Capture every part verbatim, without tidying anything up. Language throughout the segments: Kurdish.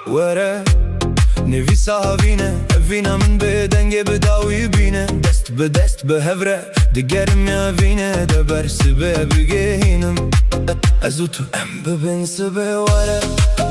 Were, nivîsa havîne, evîna min bi dengê bi dawî bîne. Dest bi dest bi hev re di germiya vîne de ber sibê bigihînim. Ez û tu em bibin sibê were,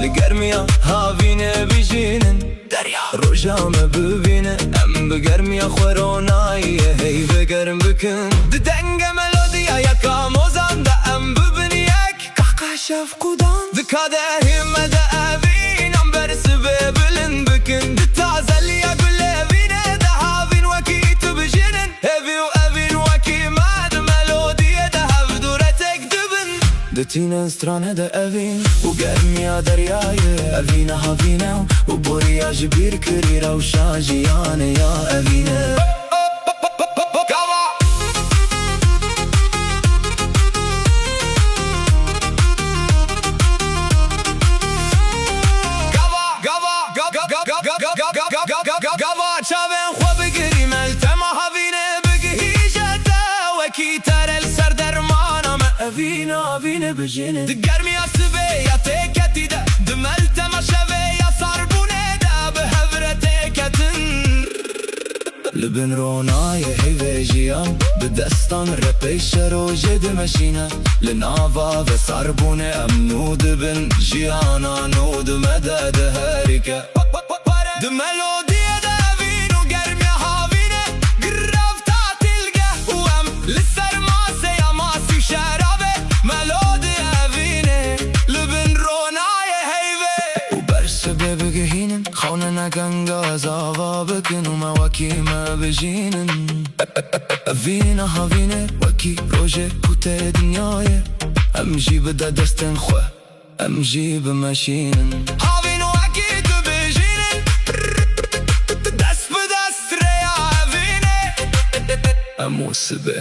li germiya havîne bijînin. Derya roja me bibîne, em bi germiya xwe ronayê heyvê germ bikin. Di denge melodiya yeka mozan de em bibin yek. Kahkaha şevq û dans. Di kadehê me de evînan ber sibê bilind bikin. Di tazeliya gulê vînê de havîn wekî tu bijînin. Hêvî û evîn wekî me di melodiyê de hevdû re têk dibin. Di tînin strane de evîn û germiya deryayê. Evîna havîne û boriya ji bîr kirî rewşa jiyanê ya evîne. Gava. Gava, gava, ga-, ga-, ga-, ga-, ga-, ga-, ga-, ga-, ga-, ga-, ga-, gava çavên xwe bigirî, meltema havînê bigihîje te, wekî tere li ser dermana me. Evîna havînê bijîne. Di germiya sibê ya têketî de, di meltema şevê ya sarbûnê de bi hev re têketin. Li bin ronayê heyvê jiyan, bi destan re pêşerojê dimeşîne. Li nava ve sarbûnê em nû dibin, jiyana nû di me de diherike. Di melodiyê de evîn û germiya havînê, grev tatilgeh û em li ser masê ya masî û şerabê. Melodiya evînê li bin ronayê heyvê. Û ber sibê bigihînin, xewnine genga ez ava bikin û me wekî me bijînin. Evîna havînê wekî rojê ku tê dinyayê. Em jî bide destên xwe, em jî bimeşînin. Havîn wekî tu bijînin. Dest bi dest rêya evînê. Em û sibê.